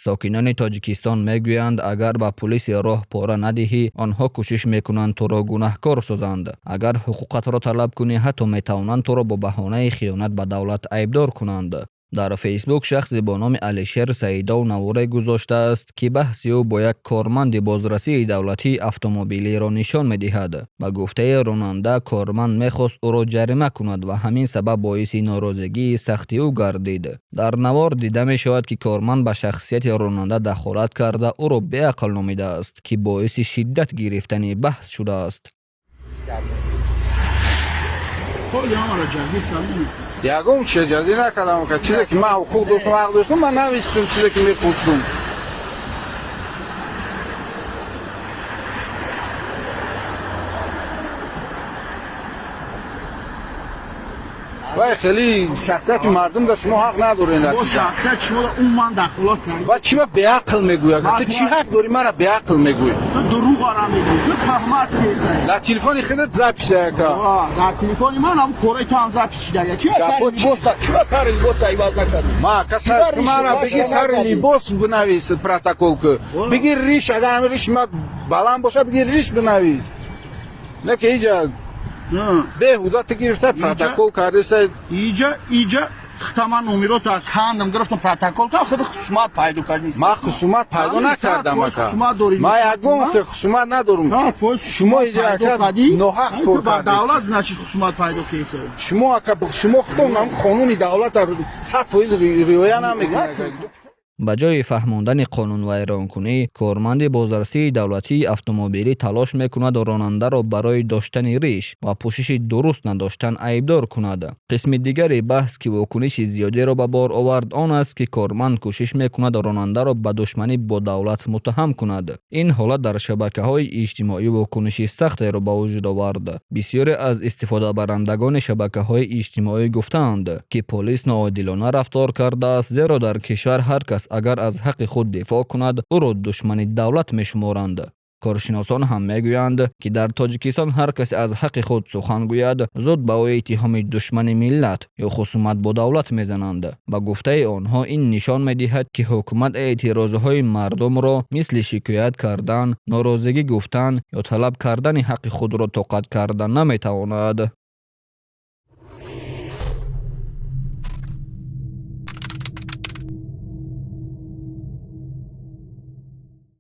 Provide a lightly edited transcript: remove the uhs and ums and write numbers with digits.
Сокинони Тоҷикистон мегӯянд, агар ба пулиси роҳ пора надиҳӣ, онҳо кӯшиш мекунанд туро гунаҳкор созанд. Агар ҳуқуқатро талаб кунӣ, ҳатто метавонанд туро бо баҳонаи хиёнат ба давлат айбдор кунанд. Дар Фейсбук шахсе бо номи Алишер Саидов наворе гузоштааст, ки баҳси ӯ бо як корманди бозрасии давлатии автомобилиро нишон медиҳад. Ба гуфтаи ронанда, корманд мехост ӯро ҷарима кунад ва ҳамин сабаб боиси норозигии сахти ӯ гардид. Дар навор дида мешавад, ки корманд ба шахсияти ронанда дахолат карда, ӯро беақл номидааст, ки боиси шиддат гирифтани баҳс шудааст. Ягон чиз ҷазир накардам. Чизе ки ман ҳуқуқ доштам, ҳақ доштам, ман навиштам чизе ки мехостум. Вай хеле шахсияти мардум да шумо ҳақ надорен расидан. Шахсият шумо умуман дахолат кард. Ва чӣ ба беақл мегӯяд? Ту чӣ ҳақ дорӣ мара беақл мегӯӣ? Ту дурӯғара мегӯӣ, ту тӯҳмат кесай. Дар телефони худат запись яка. Дар телефони ман ҳам кораи ту ҳам запись шидага. Чӣ ба сари либос, чӣ ба сари либос иваз накардӣ? Ма ка сар мара бигир, сари либос бинавис протокол ку. Бигир риш, агар ҳамин риш ма баланд боша, бигир риш бинавис. Не ки иҷа беҳуда ту гирифта протокол кардеса. Иҷа хитама номерота кандам, гирифтам, протокол кардам, худ хусумат пайдо кардӣ. Ман хусумат пайдо накардам ака. Ман ягон хусумат надорам. Шумо иҷа ака ноҳақ кор кардед. Давлат значит хусумат пайдо кардед. Шумо ака, шумо худтон қонуни давлата 100% риоя намекунед. Ба ҷои фаҳмондани қонунвайронкунӣ, корманди бозрасии давлатии автомобилӣ талош мекунад ронандаро барои доштани риш ва пӯшиши дуруст надоштан айбдор кунад. Қисми дигари баҳс, ки вокуниши зиёдиро ба бор овард, он аст, ки корманд кӯшиш мекунад ронандаро ба душманӣ бо давлат муттаҳам кунад. Ин ҳолат дар шабакаҳои иҷтимоӣ вокуниши сахтеро ба вуҷуд овард. Бисёре аз истифодабарандагони шабакаҳои иҷтимоӣ гуфтаанд, ки полис ноодилона рафтор кардааст, зеро дар кишвар ҳар кас агар аз ҳаққи худ дифоъ кунад, ӯро душмани давлат мешуморанд. Коршиносон ҳам мегӯянд, ки дар Тоҷикистон ҳар касе аз ҳаққи худ сухан гӯяд, зуд ба ӯ иттиҳоми душмани миллат ё хусумат бо давлат мезананд. Ба гуфтаи онҳо, ин нишон медиҳад, ки ҳукумат эътирозҳои мардумро, мисли шикоят кардан, норозигӣ гуфтан ё талаб кардани ҳаққи худро тоқат карда наметавонад.